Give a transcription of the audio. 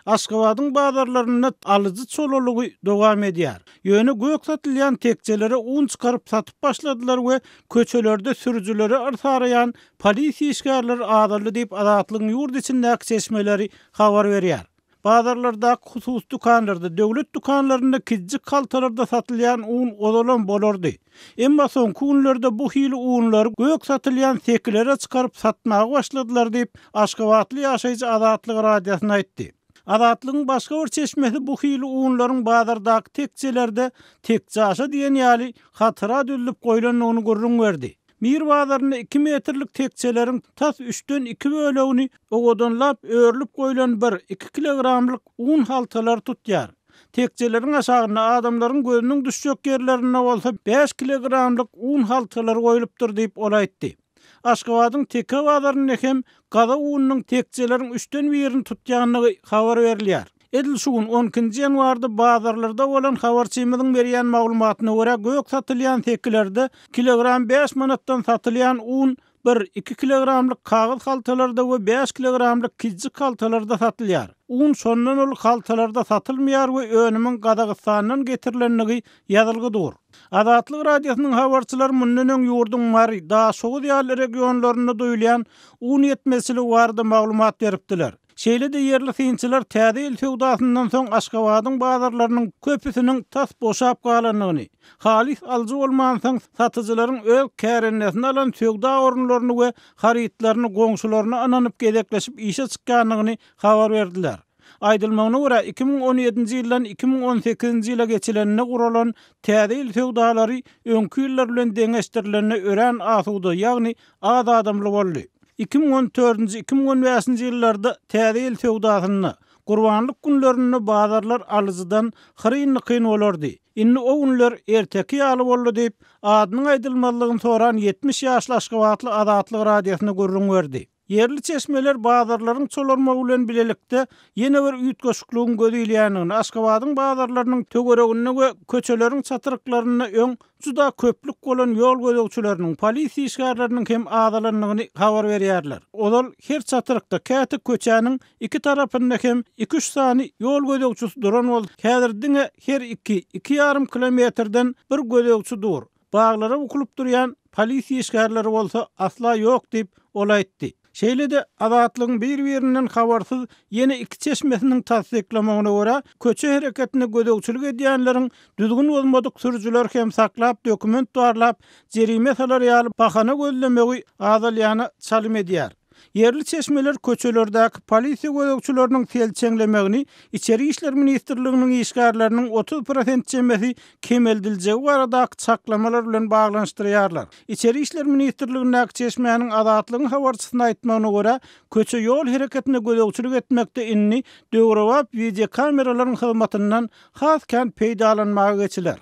Aşgabadyň bazarlarynda alyjy çolalygy dowam edýär. Ýöne gök satylýan tekjelere un çykaryp satyp başladylar we köçelerde sürüjilere yrsaraýan polisiýa işgärleri azaldy diýip, Azatlygyň ýurt içindäki çeşmeleri habar berýär. Bazarlardaky hususy dükanlarda, döwlet dükanlarynda kiçijik haltalarda satylýan un ozalam bolardy. Emma soňky günlerde bu hili unlary gök satylýan sekilere çykaryp satmaga başladylar diýip, aşgabatly ýaşaýjy Azatlyk Radiosyna aýtdy. Azatlygyň başga bir çeşmesi bu hili unlaryň bazardaky tekjelerde tekjeaşa diýen ýaly hatyra düzlüp goýlandygyny gürrüň berdi. Mir bazarynda iki metrlik tekjeleriň tas üçden iki bölegini owadanlap örülip goýlan bir, iki kilogramlyk un haltalary tutýar. Tekjeleriň aşagynda adamlaryň gözüniň düşjek ýerlerinde bolsa bäş kilogramlyk un haltalary goýlupdyr diýip, ol aýtdy. Aşgabadyň Teke bazarynda hem gazak ununyň tekjeleriň üçden birini tutýandygy habar berilýär. Edil şu gün, on ikinji ýanwarda bazarlarda bolan habarçymyzyň berýän maglumatyna görä, gök satylýan sekilerde kilogram bäş manatdan satylýan un bir, iki kilogramlyk kagyz haltalarda we bäş kilogramlyk kiçijik haltalarda satylýar. Un şondan uly haltalarda satylmaýar we önümiň Gazagystandan getirilendigi ýazylgy dur. Azatlyk Radiosynyň habarçylary mundan öň ýurduň Mary, Daşoguz ýaly regionlarynda duýulýan un ýetmezçiligi barada maglumat beripdiler. Şeýle-de ýerli synçylar Täze ýyl söwdasyndan soň Aşgabadyň bazarlarynyň köpüsiniň tas boşap galandygyny, halys alyjy bolmansoň satyjylaryň öz kärendesine alan söwda orunlaryny we harytlaryny goňşularyna ynanyp gezekleşip işe çykýandygyny habar berdiler. Aýdylmagyna görä, 2017-nji ýyldan 2018-nji ýyla geçilende guralan Täze ýyl söwdalary öňki ýyllar bilen deňeşdirilende örän asuda, ýagny az adamly boldy. 2014-nji, 2015-nji ýyllarda Täze ýyl söwdasynda, Gurbanlyk günlerinde bazarlar alyjydan hyryn-dykyn bolardy. Indi o günler erteki ýaly boldy diýip, adynyň aýdylmazlygyny soran 70 ýaşly aşgabatly Azatlyk Radiosyna gürrüň berdi. Ýerli çeşmeler bazarlaryň çolarmagy bilen bilelikde ýene bir üýtgeşikligiň göz ilýändigini, Aşgabadyň bazarlarynyň töwereginde we köçeleriň çatryklarynda öň juda köplük bolan ýol gözegçileriniň, polisiýa işgärleriniň hem azalandygyny habar berýärler. Ozal her çatrykda, käte köçäniň iki tarapynda hem iki-üç sany ýol gözegçisi duran bolsa, häzir diňe her iki, iki ýarym kilometrden bir gözegçi dur. Baglara bukulyp durýan polisiýa işgärleri bolsa asla ýok diýip, ol aýtdy. Şeýle-de, Azatlygyň bir-birinden habarsyz ýene iki çeşmesiniň tassyklamagyna görä, köçe hereketine gözegçilik edýänleriň düzgün bozmadyk sürüjileri hem saklap, dokument barlap, jerime salar ýaly bahana gözlemegi azalýana çalym edýär. Ýerli çeşmeler köçelerdäki polisiýa gözegçileriniň selçeňlemegini Içeri işler ministrliginiň işgärleriniň 30 prosent çemesi kemeldiljegi baradaky çaklamalar bilen baglanyşdyrýarlar. Içeri işler ministrligindäki çeşmäniň Azatlygyň habarçysyna aýtmagyna görä, köçe-ýol hereketine gözegçilik etmekde indi döwrebap wideokameralaryň hyzmatyndan has kän peýdalanmaga geçiler.